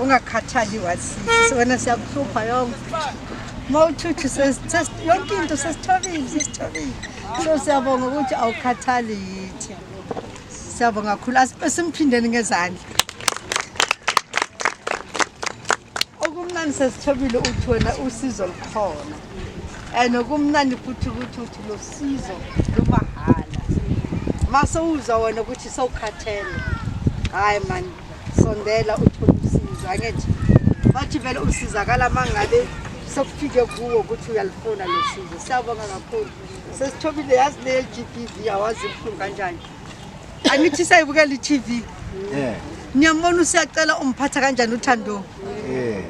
Ungakhathali wasisi, wena siyakuhlupha yonke. Mawuthuthu yonke into sesithobile, sesithobile. So siyabonga ukuthi awukhathali yithi. Siyabonga kakhulu. Asimphindeni ngezandla. Okumnandi sesithobile uthi wena usizo lukhona. And okumnandi futhi ukuthi uthi lo sizo lumahhala. Mase uzwa wena ukuthi sewukhathele. Hayi man, sondela uthole usizo. Angithi bathi vele usizakala mangabe sekufike kuwo ukuthi uyalifuna lo sizo. Siyabonga kakhulu. Sesithobile yazi le GBV awazi ibuhlungu kanjani. Angithi sayibukela i-TV. Yeah. Ngiyambona usiyacela umphatha kanjani uThando. Yeah.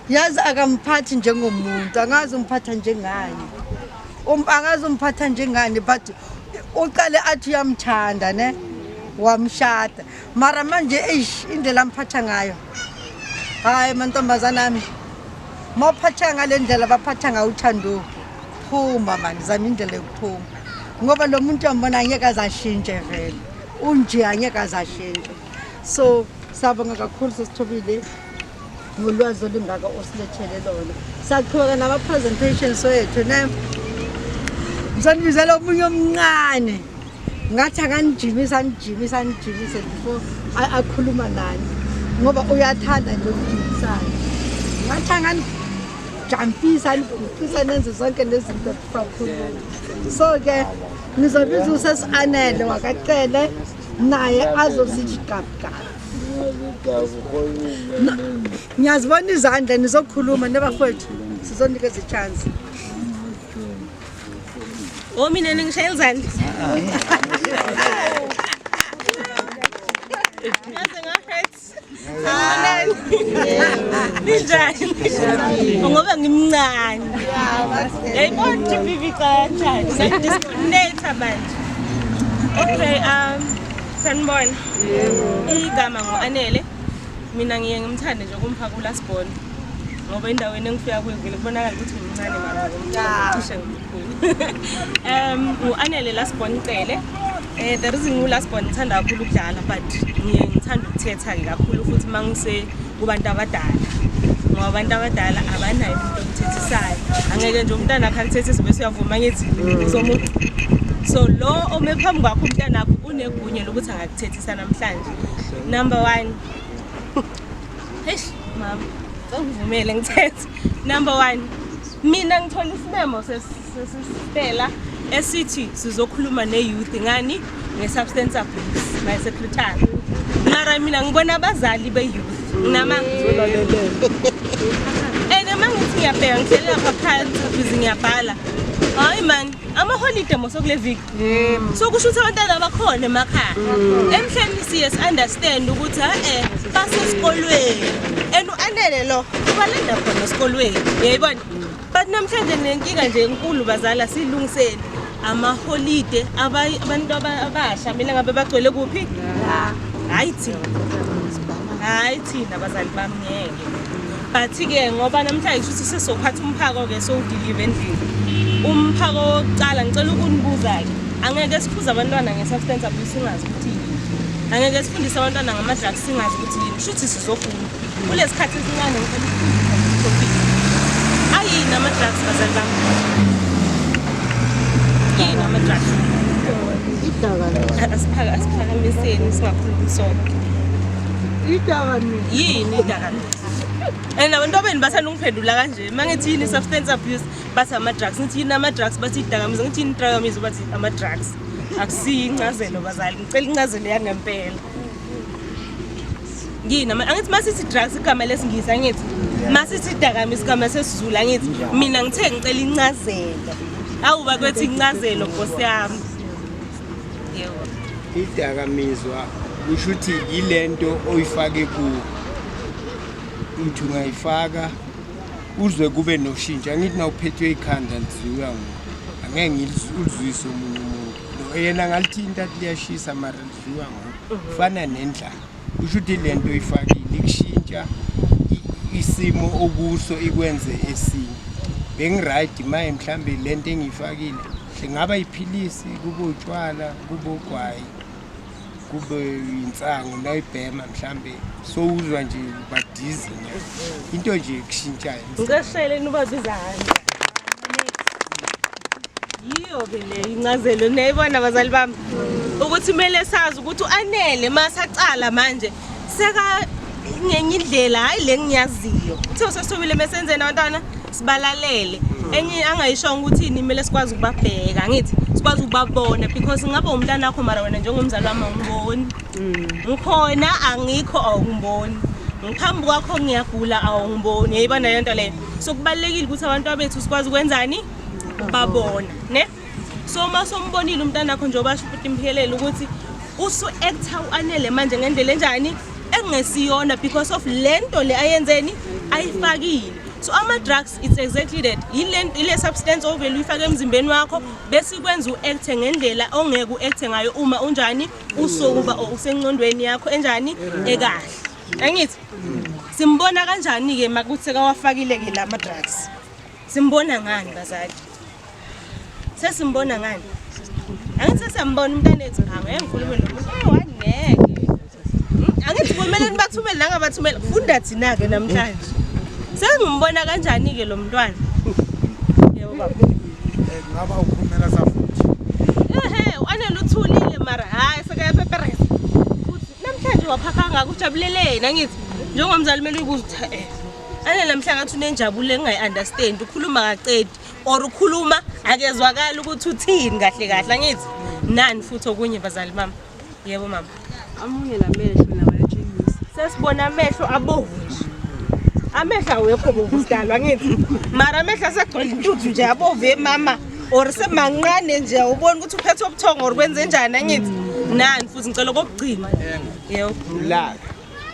Yazi akamphathi njengomuntu, angazi umphatha njengani. Angazi umphatha njengani but uqale athi uyamthanda ne wamshada. Mara manje eish indlela amphatha ngayo. Hayi mantombazana ami. Mawuphatha ngale ndlela baphatha ngayo uThando. Phuma mani, zama indlela yokuphuma. Ngoba lo muntu uyambona angeke aze ashintshe vele. Unje angeke aze ashintshe. So siyabonga kakhulu sesithobile ngolwazi olungaka osilethele lona. Saqhubeka nama-presentations wethu ne. Ngisanibizela omunye omncane. Ngathi akanijimisa anijimisa anijimise before akhuluma nani. Ngoba uyathanda nje ukujimisana. Ngathi anganijampisa aniguqisa nenze zonke lezi zinto before akhuluma. So ke ngizobiza usesi-Anele wakacele naye azosithi gabugaba. Ngiyazibona izandla nizokhuluma nebafowethu sizonikeza i-chance. Oh mina ningishayela izandla. Ngaze nga-hurt. Sanibonani. Ninjani? Ngoba ngimncane. Yayibona GBV kanjani? Ngi-discriminate manje. Okay, sanibona. Igama ngu-Anele. Mina ngiye ngimthande nje ukumphaka uLasbon. Ngoba endaweni engifika kuyo vele kubonakala ukuthi ngimncane mara ngomncane cishe ngimkhulu. U-Anele Lasbon Cele. The reason ngu-Lasbon ngithanda kakhulu ukudlala but ngiye ngithanda ukuthetha-ke kakhulu futhi uma ngise kubantu abadala. Ngoba abantu abadala abanayo umuntu okuthethisayo. Angeke nje umntana akhe akuthethise bese uyavuma ngithi uzomu. So lo ome phambi kwakho umntanakho unegunya lokuthi angakuthethisa namhlanje. Number 1. Eish mama, ngivumele ngithethe. Number 1. Mina ngithola isimemo sesistela esithi sizokhuluma ne-youth ngani nge-substance abuse, my secretary. Mara mina ngibona abazali be-youth. Nginama and uma ngithi ngiyabheka ngihleli lapha phansi busy ngiyabhala. Hayi man, amaholide mos kule viki. So kusho ukuthi abantwana abakhona emakhaya. Emhleni siye si-understand ukuthi basesikolweni. And u-Anele lo ubalanda khona esikolweni. Uyayibona? But namhlanje nenkinga nje enkulu bazala silungiseni amaholide abantu abasha mina ngabe bagcwele kuphi? Hayi thina. Hayi thina bazali bami ngeke. But-ke ngoba namhlanje kusho ukuthi sesizophatha umphako-ke sowudilive endlini. Umphako wokuqala ngicela ukunibuza-ke. Angeke sikhuze abantwana nge-substance abuse singazi ukuthi yini. Angeke sifundise abantwana ngama-drugs singazi ukuthi yini. Kusho ukuthi sizofunda. Kulesi sikhathi esincane ngicela ukufundisa nge-topic. Ayini ama-drugs bazali bami? Yini ama-drugs? Asiphakamiseni singakhulumi sonke. Yini idakamizwa? And abantu abeni bathanda ukungiphendula kanje. Uma ngithi yini substance abuse bathi ama-drugs, ngithi yini ama-drugs bathi idakamizwa, ngithi yini idakamizwa bathi ama-drugs. Akusiyo incazelo bazali, ngicela incazelo yangempela. Yini angithi masithi drugs igama lesingisi angithi masithi idakamizwa igama sesiZulu angithi mina ngithe ngicela incazelo. Awu bakwethu incazelo Nkosi yami. Yebo. Idakamizwa kusho ukuthi yilento oyifake kuwo. Uthi ungayifaka uzwe kube noshintsho. Angithi nawuphethwe ikhanda lizwiwa nguwe. Angeke ulizwise omunye umuntu. Lo yena ngalithinta athi liyashisa mara lizwiwa nguwe. Kufana nendlala. Kusho ukuthi lento oyifakile ikushintsha isimo okuso ikwenze esinye. Bengi-right maye mhlambe lento engiyifakile ingaba iphilisi, kube utshwala, kube ugwayi. Kube insangu nawuyibhema mhlambe sowuzwa nje badizi into nje ekushintshayo. Ngiceshele nubabiza izandla. Yiyo-ke le incazelo niyayibona bazali bami ukuthi kumele sazi ukuthi u-Anele masacala manje seka ngenye indlela, hhayi le ngiyaziyo. Kuthiwa sesithobile mesenzeni abantwana sibalalele. Enye angayishongo ukuthi yini, kumele sikwazi ukubabheka, angithi sikwazi ukubabona because ngabe umntana wakho mara wena njengomzali wami awungiboni. Ngikhona angikho awungiboni. Ngiphambi kwakho ngiyagula awungiboni. Uyayibona le nto leyo. So kubalulekile ukuthi abantu bethu sikwazi ukwenzani? Babona, ne? So uma sombonile umntana wakho njengoba asho ukuthi imphelele ukuthi usu-acta u-Anele manje ngendlela enjani engesiyona because of lento le ayenzeni ayifakile. So ama-drugs, it's exactly that, ile substance ovele uyifake emzimbeni wakho bese ikwenza u-acte ngendlela ongeke u-acte ngayo uma unjani usokuba or usengqondweni yakho enjani ekahle. Angithi simbona kanjani-ke makuthi sekawafakile-ke la ma-drugs? Simbona ngani bazali? Sesimbona ngani? Angithi sesiyambona umntana ethu, angeke ngikhulume nomuntu eyi-one ngeke. Angithi kumele nibathumele nangabathumela, funda thina-ke namhlanje. Sengimbona kanjani-ke lo mntwana? Yebo baba. Ngaba ukhulumela safuthi. Ehe, u-Anele uthulile mara hhayi sekayapepereza. Futhi namhlanje waphapha kangaka ujabuleleni angithi? Njengomzali kumele uyibuze ukuthi Anele namhlanje ngathi unenjabulo engingayi-understand, ukhuluma kacedi or ukhuluma akezwakali ukuthi uthini kahle kahle angithi? Nani futhi okunye bazali bami? Yebo mama. Amunye namehlo nawo ayatshengisa. Sesibona amehlo abovu nje. Amehlo awekho bovu sidalwa angithi? Mara amehlo asegcwele intuthu nje abovu emama or semancane nje awuboni ukuthi uphethe ubuthongo or kwenze njani angithi? Nani futhi ngicela okokugcina. Yebo. Ulaka.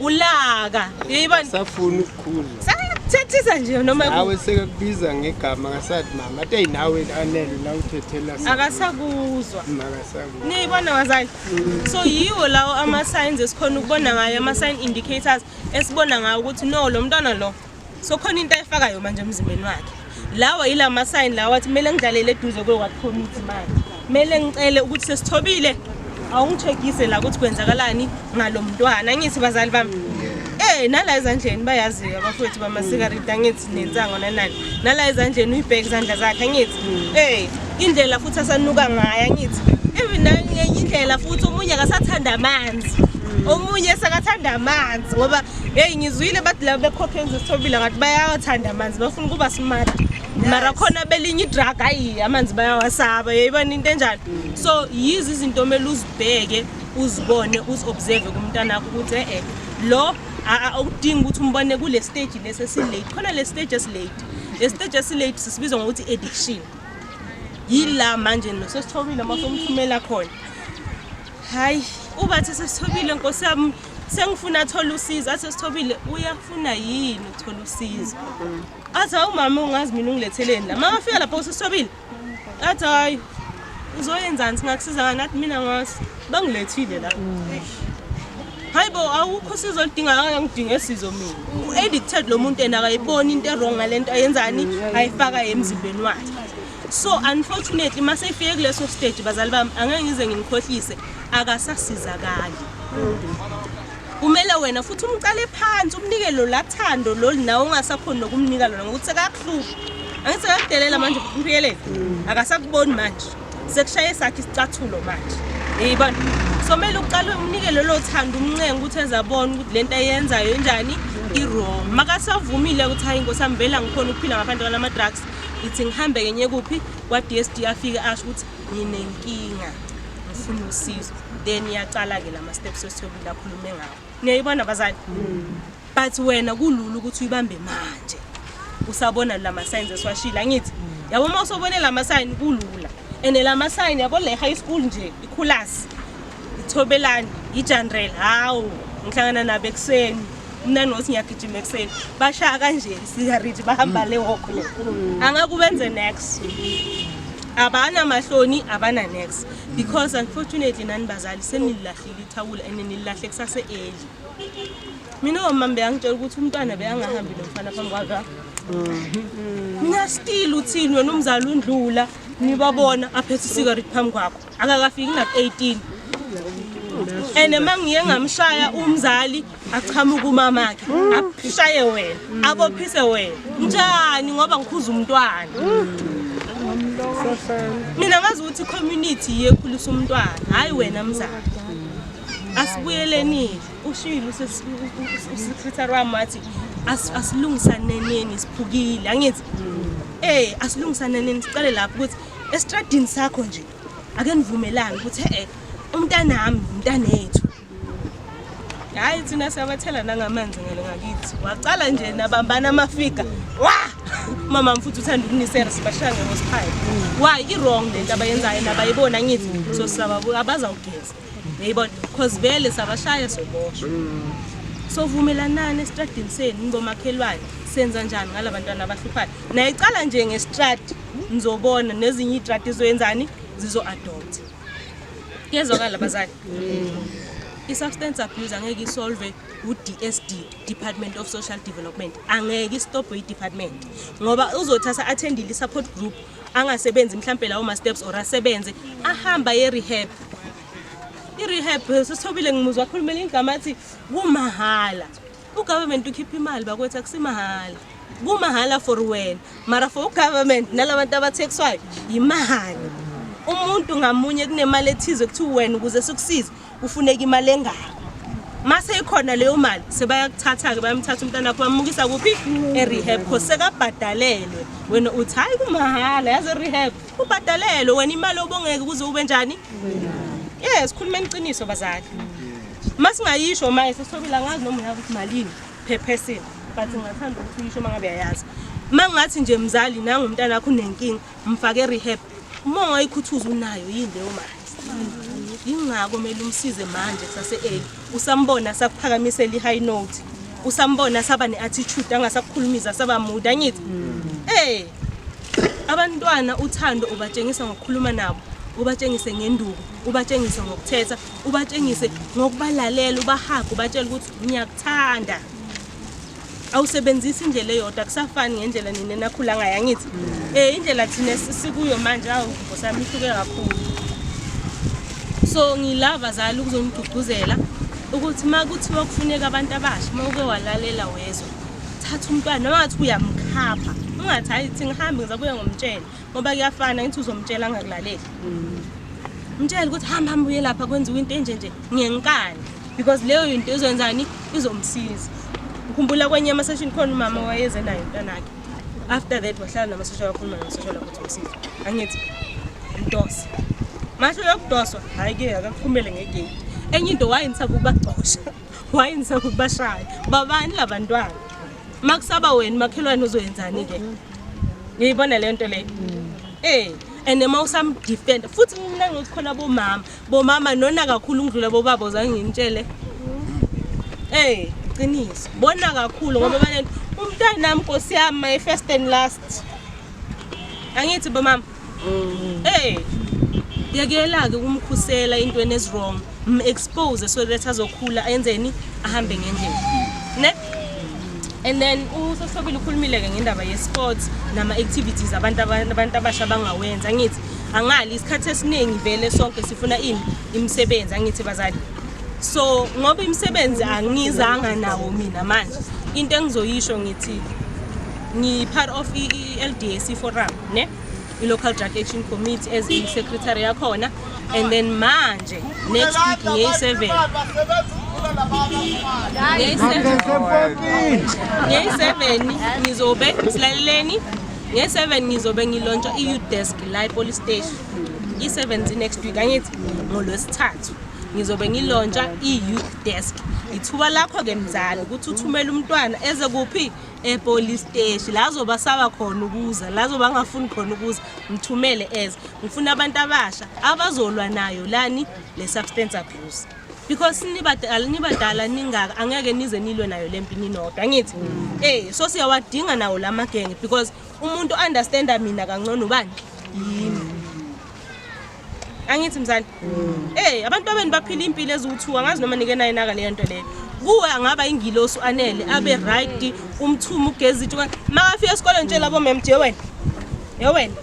Ulaka. Uyayibona? Safuna ukukhuzwa. Sakuthethisa nje noma nawe sekakubiza ngegama akasathi mama ate nawe Anele la uthethela akasakuzwa. Makasakuzwa. Niyayibona bazali? So yiwo lawo ama-signs esikhona ukubona ngayo, ama-sign indicators esibona ngayo ukuthi no lo mntwana lo so khona into ayifakayo manje emzimbeni wakhe. Lawa yila ma-sign lawa athi kumele ngidlalele eduze kwe-ward committee manje. Kumele ngicele ukuthi sesithobile awungi-checkise la ukuthi kwenzakalani ngalo mntwana. Angithi bazali bami? Nala ezandleni bayazi abafowethu bamasigareti angithi nensango nanani. Nala ezandleni uyibheke izandla zakhe angithi. Indlela futhi asanuka ngayo angithi. Even nangenye indlela futhi omunye akasathanda amanzi. Omunye sekathanda amanzi ngoba hey ngizwile bathi laba becocaine sithobile ngathi bayawathanda amanzi bafuna ukuba smart. Mara khona belinye idrug ayi amanzi bayawasaba, uyayibona into enjalo. So yizi izinto omele uzibheke uzibone uzi-observe kumntana wakho ukuthi lo awudingi ukuthi umbone kule stage lesi esilate. Khona le stage esilate, le stage esilate sisibiza ngokuthi addiction. Yila manje nosesithobile uma somthumela khona. Hayi ubathi sesithobile nkosi yami sengifuna athole usizo, athi sesithobile uyafuna yini ukuthola usizo? Athi hawu mama ungazi mina ungiletheleni la. Mama fika lapho usesithobile athi hayi uzoyenzani singakusiza ngani? Athi mina ngazi bangilethile la. Hayi bo awukho usizo oludinga, angidinge sizo mina. U-addicted lo muntu yena akayiboni into e-wrong ngalento ayenzani ayifaka emzimbeni wakhe. So unfortunately mase ifike kuleso stage bazali bami angeke ngize nginikhohlise akasasizakali. Kumele wena futhi umqale phansi umnike lo lathando lolu nawe ungasakhoni nokumnika lona ngokuthi sekakuhlupha. Angithi sekakudelela manje umphikelele. Akasakuboni manje. Sekushaye sakhe isicathulo manje. Uyayibona? So kumele uqale umnike lolo thando umncenge ukuthi ezabona ukuthi lento ayenzayo injani i-wrong. Makasavumile ukuthi hayi nkosi yami vele angikhoni ukuphila ngaphandle kwalama drugs, ithi ngihambe ke ngiye kuphi kwa-DSD afike asho ukuthi nginenkinga ngifuna usizo. Then iyaqala ke lama steps esithobile akhulume ngawo. Niyayibona bazali? But wena kulula ukuthi uyibambe manje. Usabona lama signs esiwashila angithi? Yabo uma usobone lama sign kulula. And lama sign yabo le high school nje ikhulasi. Ithobelani, iJandrel, hawu ngihlangana nabo ekuseni. Mina nothi ngiyagijima ekuseni. Bashaya kanje isigareti bahamba le walk le. Angeke ubenze next. Abana mahloni, abana next. Because unfortunately nani bazali senilahlile ithawula and nilahle kusase early. Mina omama beyangitshela ukuthi umntwana beyangahambi nomfana phambi kwakhe. Mina still uthini wena umzali undlula nibabona aphethe isigareti phambi kwakho. Akakafiki na 18. And uma ngiye ngamshaya umzali achamuka umamakhe ashaye wena, abophise wena. Njani ngoba ngikhuza umntwana. Mina ngazi ukuthi community yekhulisa umntwana, hayi wena mzali. Asibuyeleni ushilo usecretary wami wathi asilungisaneneni siphukile angithi asilungisaneneni sicale lapho ukuthi estradini sakho nje ake nivumelane ukuthi umntanami umntanethu. Hayi thina siyabathela nangamanzi ngale ngakithi. Wacala nje nabambana amafika. Wa! Mama mfuthu uthanda ukunisera sibashaya ngehorsepipe. Why i wrong lento abayenzayo nabayibona ngithi so sababu abazawugeza. Uyayibona because vele sabashaya soboshwa. So vumelanani estradini senu nibomakhelwane senza njani ngalabantwana abahluphayo. Nayicala nje ngestradi nizobona nezinye istradi izoyenzani zizo adopt. Kuyezwakala bazali? I-substance abuse angeke isolve u-DSD, Department of Social Development. Angeke istopwe i-department ngoba uzothatha attendile i-support group angasebenzi mhlampe lawo ma-steps or asebenze ahamba ye-rehab. I-rehab sesithobile ngimuzwa akhulumela igama athi kumahhala. Ugovernment ukhipha imali bakwethu akusimahhala. Kumahhala for wena mara for ugovernment nalabantu abathekiswayo yimali. Umuntu ngamunye kunemali ethize kuthiwa wena ukuze sikusize kufuneka imali engaka. Mase ikhona leyo mali sebayakuthatha ke bayamthatha umntana wakho bamukisa kuphi e-rehab cause sekabhadalelwe. Wena uthi hayi kumahhala yazi e-rehab ubhadalelwe wena imali obongeke ukuze ube njani. Yes, khulumeni iqiniso bazali. Masingayisho manje sesithobile angazi noma uyazi ukuthi malini per person but ngingathanda ukuthi uyisho mangabe uyayazi. Mangathi nje mzali nangu umntana wakho unenkinga mfake rehab uma ungayikhuthuza unayo yini leyo mali. Ingakho kumele umsize manje kusase early. Usambona sakuphakamisela i-high note. Usambona saba ne-attitude angasakukhulumisa saba mude angithi. Abantwana uthando ubatshengisa ngokukhuluma nabo, ubatshengise ngenduku, ubatshengise ngokuthetha, ubatshengise ngokubalalela, ubahaga, ubatshela ukuthi ngiyakuthanda. Awusebenzisi indlela eyodwa kusafani ngendlela nina nakhula ngayo angithi. Indlela thina sikuyo manje awu ngosami ihluke kakhulu. So ngila bazali ukuzonigqugquzela ukuthi makuthiwa kufuneka abantu abasha mawuke walalela wezwa thatha umntwana noma ngathi uyamkhapha ungathi hayi thi ngihambe ngizabuya ngomtshela ngoba kuyafana ngithi uzomtshela angakulaleli. Mtshele ukuthi hamba hamba uye lapha kwenziwa into enje nje ngenkani because leyo into izoyenzani izomsiza. Ngikhumbula kwenye ama session khona umama wayeze naye umntanakhe. After that wahlala nama social wakhuluma nama social ukuthi umsiza. Angithi mdose. Masho yokudoswa hayi ke akakuphumele ngegate. Enye into wayenisaba ukubagxosha. Wayenisaba ukubashaya. Babani labantwana? Makusaba wena makhelwane uzoyenzani ke? Ngiyibona le nto le. And uma usamdefend futhi mina ngithi khona bomama, bomama nona kakhulu ngidlula bobaba uzange ngintshele. Qiniso. Bona kakhulu ngoba banento umntana nami Nkosi yami my first and last. Angithi bomama. Yekela ke ukumkhusela intweni ezi wrong, expose so that azokhula ayenzeni ahambe ngendlela. Ne? And then uSosobile ukhulumile ke ngendaba ye sports nama activities abantu abasha bangawenza angithi angali isikhathi esiningi vele sonke sifuna ini imisebenzi angithi bazali. So ngoba imisebenzi angizanga nawo mina manje into engizoyisho ngithi ngi part of i-LDAC forum ne i-Local Drug Action Committee as i-secretary yakhona and then manje next week ngeyi-7 ngeyi-7 ngizobe silaleleni ngeyi-7 ngizobe ngilontsha i-youth desk la e-police station i-7 next week angithi ngolwesithathu ngizobe ngilontsha i-youth desk. Ithuba lakho ke mzali ukuthi uthumele umntwana eze kuphi e-police station la azoba saba khona ukuza la azoba angafuni khona ukuza mthumele eze. Ngifuna abantu abasha abazolwa nayo lani le substance abuse because nibadala ningaka angeke nize nilwe nayo lempi ninodwa angithi. So siyawadinga nawo lamagenge because umuntu understanda mina kangcono ubani yimi angithi mzali. Abantu abeni baphila impilo eziwuthu angazi noma nike nayo naka leyo nto leyo. Kuwe angaba ingilosi anele abe right umthuma ugeza into makafika esikoleni nje labo ma'am je wena ye wena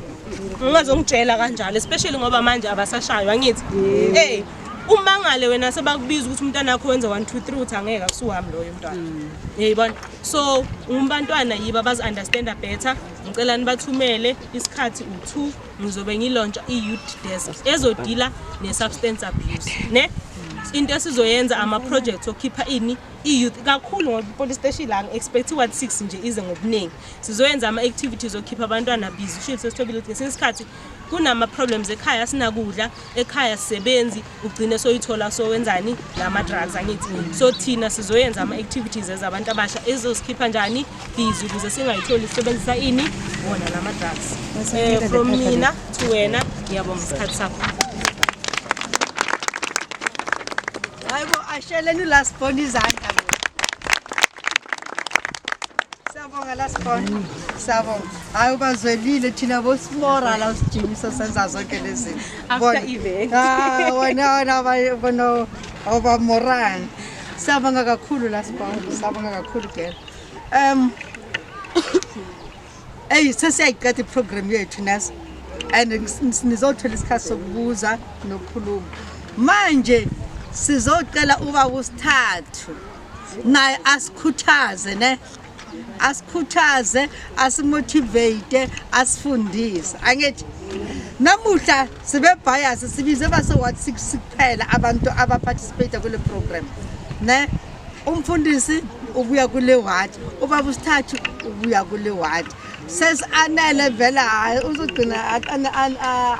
ungazongitshela kanjalo especially ngoba manje abasashaywa angithi. Umangale wena sebakubiza ukuthi umntwana wakho wenza 1 2 3, uthi angeke, akusuwami loyo mntwana. Uyayibona? So umbantwana yibo abazi-understanda better. Ngicela nibathumele isikhathi u-2, ngizobe ngi-launcha i-youth desk ezo-deala ne-substance abuse, ne into esizoyenza ama-projects okhipha ini i-youth kakhulu, ngoba i-police station la ngi-expect i-ward 6 nje ize ngobuningi. Sizoyenza ama-activities okhipha abantwana busy. Ushilo sesithobile ukuthi ngesinye isikhathi kunama-problems ekhaya, sinakudla ekhaya, sisebenzi, ugcine soyithola sowenzani lama-drugs, angithi? So thina sizoyenza ama-activities ezabantu abasha ezosikhipha njani busy ukuze singayitholi sisebenzisa ini wona lama-drugs. From mina to wena, ngiyabonga isikhathi sakho. Hayibo, asheleni last born izandla bo. Siyabonga last born. Siyabonga. Hayi, ubazwelile thina bosimora la usijimisa senza zonke lezi zinto. After event. Ah, wena bona obamorani. Siyabonga kakhulu last born. Siyabonga kakhulu girl. Ey, sesiyayiqeda i-program yethu nasi and nizothola isikhathi sokubuza nokukhuluma. Manje sizocela ubaba usithathu naye asikhuthaze, ne asikhuthaze, asi-motivate, asifundise. Angithi namuhla sibe bias, sibize base-ward 6 kuphela abantu aba-participate kule program, ne umfundisi ubuya kule ward, ubaba usithathu ubuya kule ward. Sesianele vele, hhayi, uzogcina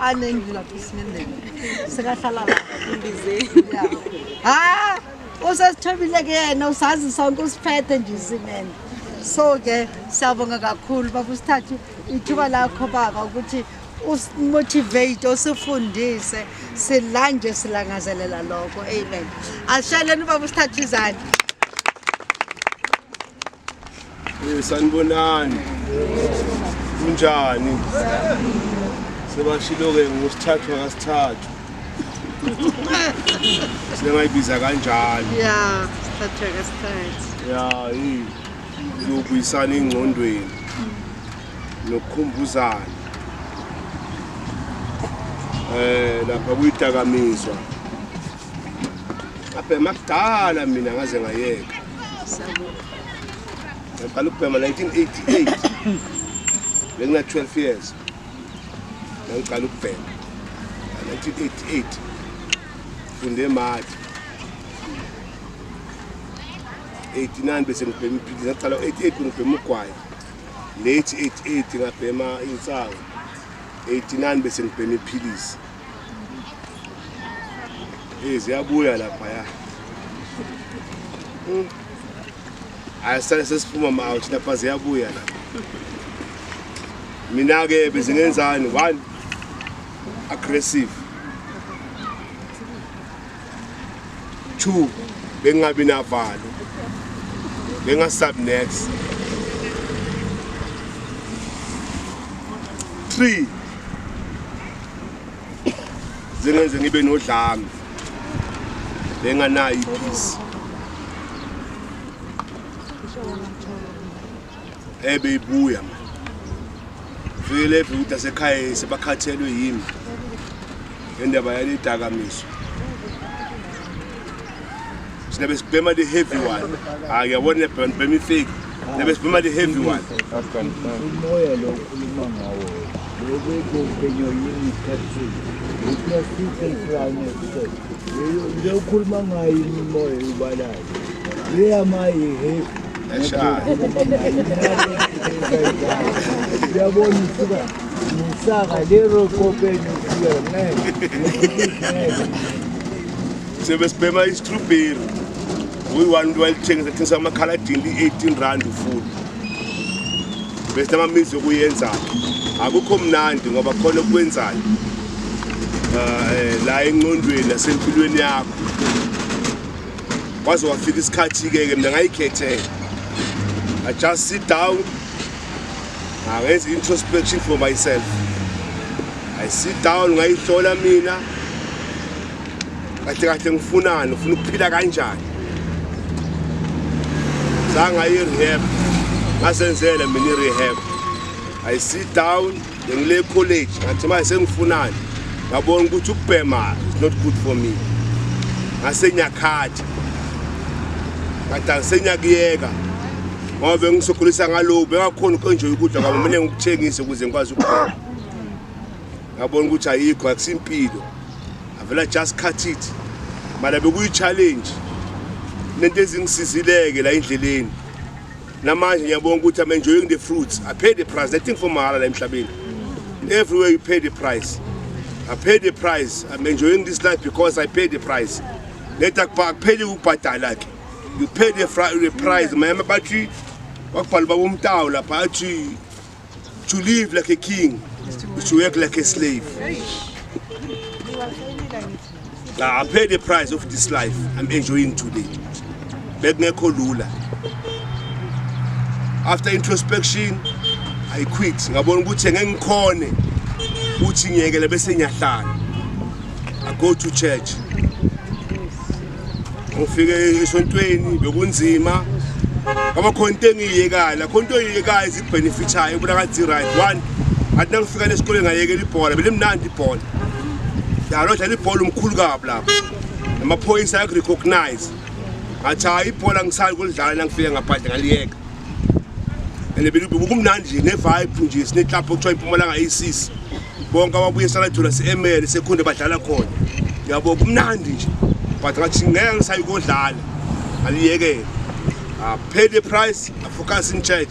anendlu lapho esimendeni sekahlala la. Ya. Ha, usesithobile-ke yena, usazi sonke, usiphethe nje isimende. So-ke siyabonga kakhulu baba usithathu, ithuba lakho baba ukuthi usi-motivate, usifundise. Silanje silangazelela lokho. Amen. Asheleni ubaba usithathu izandla. Sanibonani. Kunjani? Sebashilo ke ngosithathu akasithathu. Singayibiza kanjalo. Ya, sithathu akasithathu. Ya, yi. Uzobuyisana ingcondweni. Nokukhumbuzana. Lapha kuyidakamizwa. Ngabhema kudala mina, ngaze ngayeka. Ngaqala ukubhema 1988. Bengina 12 years. Ngiqala ukubhema 1988. Funde emathi. 89 bese ngibhema iphilisi. Ngaqala 88 ngibhema ugwayi. Late 88 ngabhema insangu. 89 bese ngibhema iphilisi. Ziyabuya lapha ya. Hayi, sale sesiphuma ma-out lapha, ziyabuya la. Mina-ke bese ngenzani? One, aggressive. Two, bengingabi navalo. Bengasabi next. Three, zingenze ngibe nodlame. Benganayo i-peace. Ebeyibuya man. Fike level ukuthi asekhaya sebakhathelwe yimi. Indaba yalidakamiswa. Sinabe sibhema the heavy one. Ah, ngiyabona bhema i-fake. Sinabe sibhema the heavy one. Umoya lo okhuluma ngawo lo kwekophenyo yini isikhathi iplastiki lo okhuluma ngayo, imimoya ubalayo leyamayihe. Eshaya. Uyabona, usuka musaka lero kopenyo ufika ngeke ngeke. Sebe sibhema i-strawberry. Kuyi-one into wayelithengisa, thengisa amakhaladini li-18 rand full. Bese amamizi okuyenzayo. Akukho mnandi ngoba khona okwenzayo. La engqondweni nasempilweni yakho. Kwaze wafika isikhathi ke mina ngayikhethela. I just sit down. Ngayenza introspection for myself. I sit down, ngayihlola mina. Kahle kahle ngifunani, ngifuna ukuphila kanjani. Zangayi rehab. Ngasenzela mina i-rehab. I sit down, ngile college, ngathi manje sengifunani. Ngabona ukuthi ukubhema is not good for me. Ngase ngiyakhatha. Ngathi angisenyakuyeka. Ngoba bengisokhulisa ngaloku bengakhona uku-enjoy ukudla kwami mina ngikuthengise ukuze ngikwazi ukubheka. Ngabona ukuthi ayikho akusimpilo. Avela just cut it. Mara bekuyi-challenge. Nento ezingisizileke la endleleni. Namanje ngiyabonga ukuthi I'm enjoying the fruits. I paid the price. Nothing for mahala la emhlabeni. Everywhere you pay the price. I paid the price. I'm enjoying this life because I paid the price. Let akupheli ukubhadala ke. You pay the price. Mama bathi wakubhala baba umtawu lapha athi to live like a king is to work like a slave. I paid the price of this life I'm enjoying today. Bekungekho lula. After introspection, I quit. Ngabona ukuthi ngeke ngikhone ukuthi ngiyekele bese ngiyahlala. I go to church. Ngifike esontweni bekunzima. Ngoba khona into engiyiyekayo, la khona into oyiyekayo ezikubenefithayo ubona ngathi right. One, athi nangifika lesikoleni ngayekela ibhola, belimnandi ibhola. Ya lo dlala ibhola umkhulu kabi lapha. Namaphoyisa ayakurecognize. Ngathi hayi ibhola ngisali kulidlala nangifika ngaphandle ngaliyeka. And bekumnandi nje ne-vibe nje sineklabhu okuthiwa iMpumalanga ACs. Bonke ababuye saladula se-ML sekhunde badlala khona. Yabo kumnandi nje. But ngathi ngeke ngisayi kodlala. Ngaliyekela. I paid the price, I focus in church.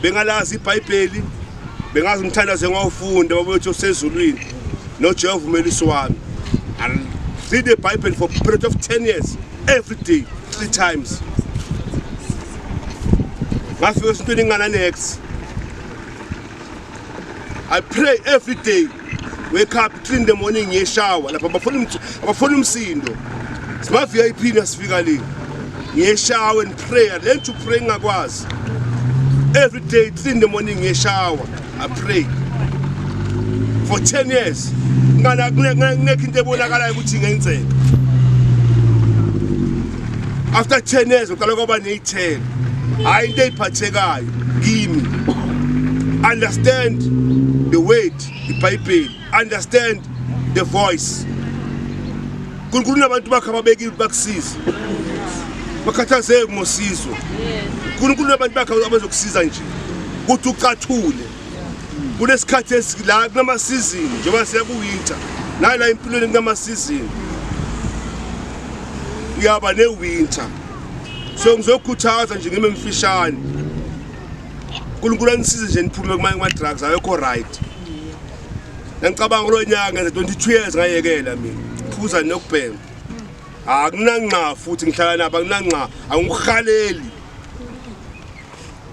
Bengalazi iBhayibheli, bengazi umthandazo engawufunda babethi osezulwini noJehova umelisi wami. I read the Bible for a period of 10 years, every day, 3 times. Ngafika esontweni ngingana next. I pray every day. Wake up 3 in the morning ngiye shower lapha abafuna umsindo. Sima VIP nasifika le. Ngiye shower and pray. I learn to pray ngakwazi. Every day 3 in the morning ngiye shower. I pray. For 10 years. Ngana kungekho into ebonakalayo ukuthi ingenzeka. After 10 years uqala kwaba ney'thelo. Hayi into ey'phathekayo kimi. Understand the word, iBhayibheli. Understand the voice. uNkulunkulu unabantu bakhe ababekile bakusiza. Bakhathazeke ngosizo. uNkulunkulu unabantu bakhe abazokusiza nje. Ukuthi ucathule. Kunesikhathi la kunama season njengoba siya ku winter. Nayi la empilweni kunama season. Uyaba ne winter. So ngizokhuthaza nje ngime mfishane. uNkulunkulu anisize nje niphume kuma drugs ayekho right. Ngicabanga kulo nyaka ngenza 22 years ngayekela mina. Phuza nokubhema. Akunanxa futhi ngihlala nabo akunanxa angikuhaleli.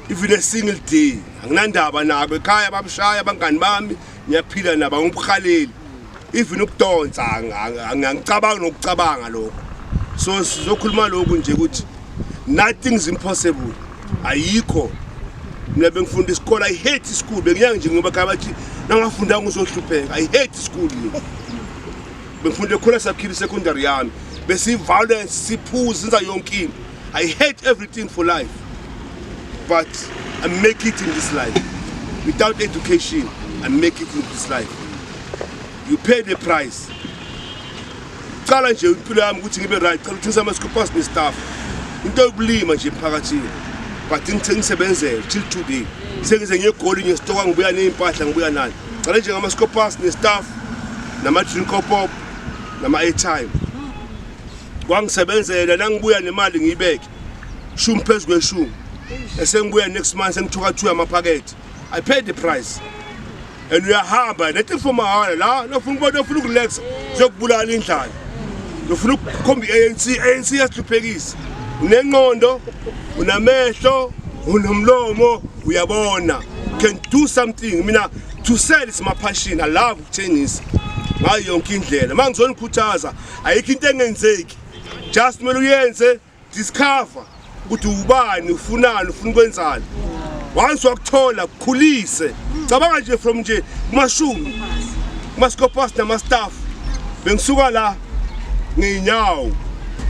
Even a single day anginandaba nabo ekhaya bamshaya abangani bami ngiyaphila nabo angikuhaleli. Even ukudonsa angicabangi nokucabanga lokho. So sizokhuluma lokhu nje ukuthi nothing is impossible. Ayikho. Mina bengifunda isikole, I hate school. Bengiyanga nje ngoba ekhaya bathi nangafundanga uzohlupheka. I hate school mina. Bengifunda ekhula sakhile secondary yami. Besi violence, siphuza, senza yonke into. I hate everything for life. But I make it in this life. Without education, I make it in this life. You pay the price. Cala nje impilo yami ukuthi ngibe right, cala ukuthengisa ama-scoopers ne-staff. Into yokulima nje emphakathini. But ngithe ngisebenzele till today. Sengize ngiye eGoli ngiyestoka ngibuya ney'mpahla ngibuya nani. Cala nje ngama-scoopers ne-staff, nama-drink pop, nama-airtime. Kwangisebenzela nangibuya nemali ngiyibeke. Shumi phezu kweshumi. Esengibuya next month sengithuka 2 amaphakethe. I paid the price. And uyahamba nothing for mahala la nofuna ukubona ufuna ukurelax siyokubulala indlala. Ufuna ukukhomba i-ANC, ANC iyasihluphekisa. Unengqondo, unamehlo, unomlomo, uyabona. Can do something. Mina to sell is my passion. I love ukuthengisa. Ngayo yonke indlela. Mangizonikhuthaza ayikho into engenzeki. Just kumele uyenze discover ukuthi ubani ufunani ufuna ukwenzani. Once wakuthola kukhulise. Cabanga nje from nje kumashumi kuma-scopas nama-staff bengisuka la ngey'nyawo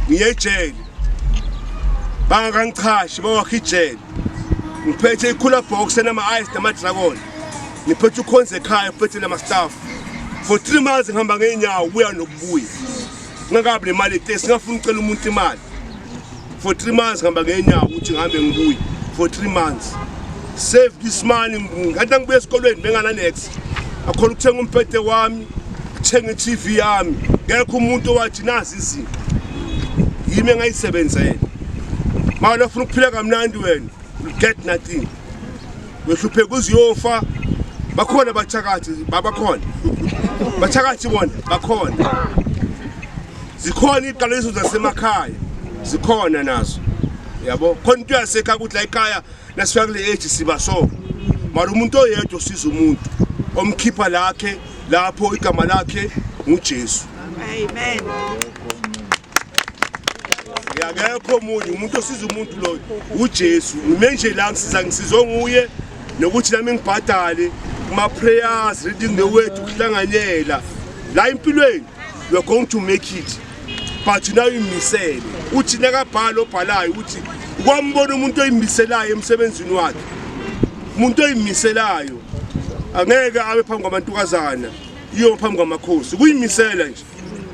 ngiye ejele bangakangichashi bawakha ijele ngiphethe i-cooler box enama-ice nama-dragon ngiphethe ukhonze ekhaya ngiphethe nama-staff for 3 months ngihamba ngey'nyawo kuya nokubuya. Ngingakabi nemali etekisi, ngingafuni ukucela umuntu imali. For 3 months ngihamba ngenyawo ukuthi ngihambe ngibuye for 3 months. Save this money, ngathi ngibuye esikolweni bengana next. Akhona ukuthenga umbhede wami, ukuthenga i-TV yami. Ngekho umuntu owathi nazi izinto. Yimi engayisebenzela. Mawena ufuna ukuphila kamnandi wena, you get nothing. Wehlupheka uziyofa. Bakhona abathakathi, babakhona. Bathakathi bona bakhona. Zikhona iqalekiso zasemakhaya. Zikhona nazo. Yabo, khona into yasekhaya ukuthi la ekhaya nasifika kule age siba so. Mara umuntu oyedwa osiza umuntu omkhipha lakhe lapho igama lakhe nguJesu. Amen. Akekho omunye umuntu osiza umuntu loyo uJesu. Ngime nje la ngisiza ngisizwe nguye nokuthi nami ngibhadale kuma prayers, reading the word, ukuhlanganyela la empilweni. You are going to make it, but now uyimisele. Uthi nakabhala obhalayo uthi kwambona umuntu oyimiselayo emsebenzini wakhe, umuntu oyimiselayo angeke abe phambi kwabantukazana, iyo phambi kwamakhosi. Kuyimisela nje.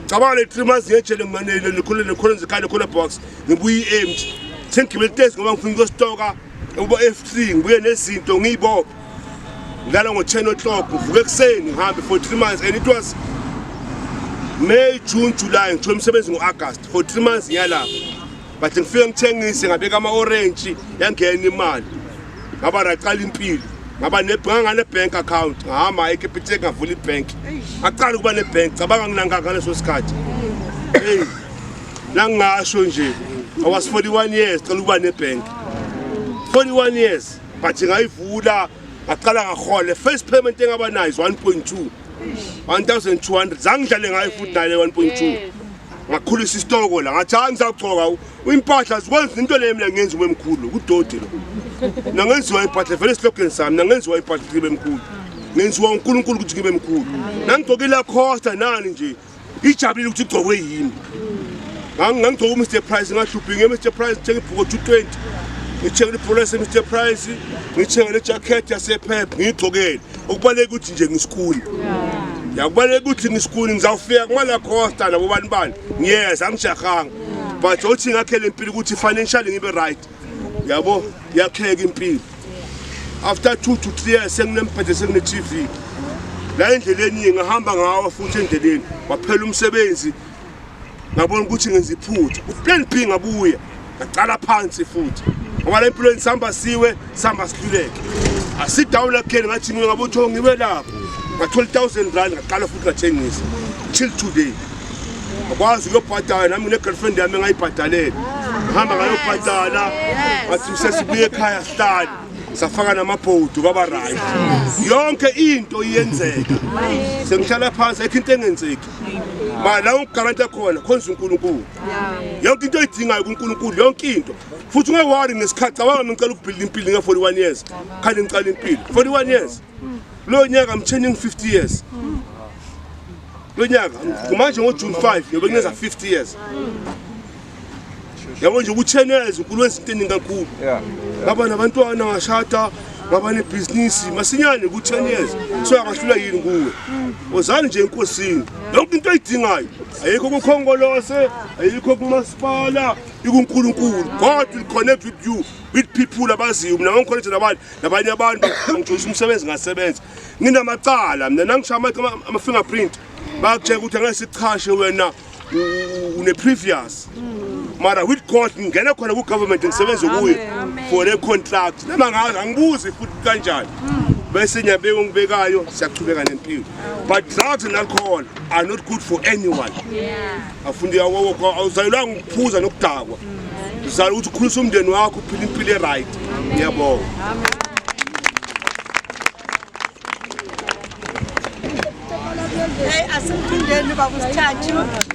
Cabanga le 3 months ngejele ngimanele likhule likhule ngikhale khona box ngibuye i-empty sengigibele itesi ngoba ngifuna ukuyostoka ubo F3 ngibuye nezinto ngiyibophe ngilala ngo-10 o'clock ngivuke ekuseni ngihambe for 3 months and it was May, June, July ngithola umsebenzi ngo-August for 3 months ngiyalapha but ngifike ngithengise ngabeka ama-orange yangena imali ngaba raqala impilo ngaba ngane-bank account ngahamba eCapitec ngavula ibhenki ngaqala ukuba nebhenki. Cabanga nginangaka ngaleso sikhathi. Hey, nangingasho nje I was 41 years cela ukuba nebhenki 41 years but ngayivula ngaqala ngahola. First payment engaba nayo is 1.2 1200 zangidlale ngayo futhi nale 1.2 ngakhulisa isitoko la ngathi hayi ngizawugcoka impahla zikwenza into leyo mina ngenza ube mkhulu kudodi lo nangenziwa impahla vele slogan sami nangenziwa impahla ukuthi ngibe mkhulu ngenziwa uNkulunkulu ukuthi ngibe mkhulu nangigcoke iLacoste nani nje ijabulile ukuthi igcokwe yimi. Ngangigcoka uMr Price ngahluphi nge-Mr Price ngithenga ibhuko 220 ngithenge ibhuko lase-Mr Price ngithenge le jacket yasePep ngiyigcokele. Okubaluleke ukuthi nje ngisikuni yakubaluleka ukuthi ngisikuni ngizawufika kuma-Lacoste nabo bani bani ngiyeza angijahanga but othi ngakhele impilo ukuthi financially ngibe right yabo yakheka impilo. After 2 to 3 years senginemphethe sengine-TV la endleleni ngahamba ngawo futhi endleleni waphela umsebenzi ngabona ukuthi ngenza iphutha uplan B ngabuya ngaqala phansi futhi ngoba la empilweni sihamba siwe sihamba sihluleke asidawula kukheni ngathi mina ngabe utho ngiwe lapho ngathola 1000 rand ngaqala futhi ngathengisa till today akwazi ukuyobhadala nami ngine-girlfriend yami engayibhadalela ngihamba ngayobhadala ngathi sesibuye ekhaya sihlale safaka namabhodi kwaba right yonke into iyenzeka sengihlala phansi ayikho into engenzeki ma la ungigaranta khona khonza uNkulunkulu yonke into oyidingayo kuNkulunkulu yonke into futhi ungawari ngesikhathi. Cabanga mina ngicela ukubhilda impilo nge-41 years khani ngicala impilo 41 years lo nyaka I'm turning 50 years lo nyaka manje ngo-June 5 ngiyobe ngineza 50 years yabo nje ku-10 years uNkulunkulu wenza into eningi kakhulu ngaba nabantwana ngashada ngaba nebhizinisi masinyane ku-10 years so angahlula yini kuwe wozani nje enkosini yonke into oyidingayo ayikho kukhongolose ayikho kumasipala ikuNkulunkulu. God will connect with you with people abaziyo. Mina ngiconnect nabantu nabanye abantu ngithola umsebenzi ngasebenza nginamacala mina nangishaya ama-fingerprint bayakutshela ukuthi angeke sichashe wena une previous mara with God ngingena khona ku-government ngisebenze kuyo for a contract noma ngazi angibuzi futhi kanjani bese ngiyabeka ongibekayo siyachubeka nempilo. But drugs and alcohol are not good for anyone. Afundi awuzalelwanga ukuphuza nokudakwa, uzala ukuthi ukhulise umndeni wakho uphile impilo e-right. Ngiyabonga. Hey, asimphindeni baba usithathu.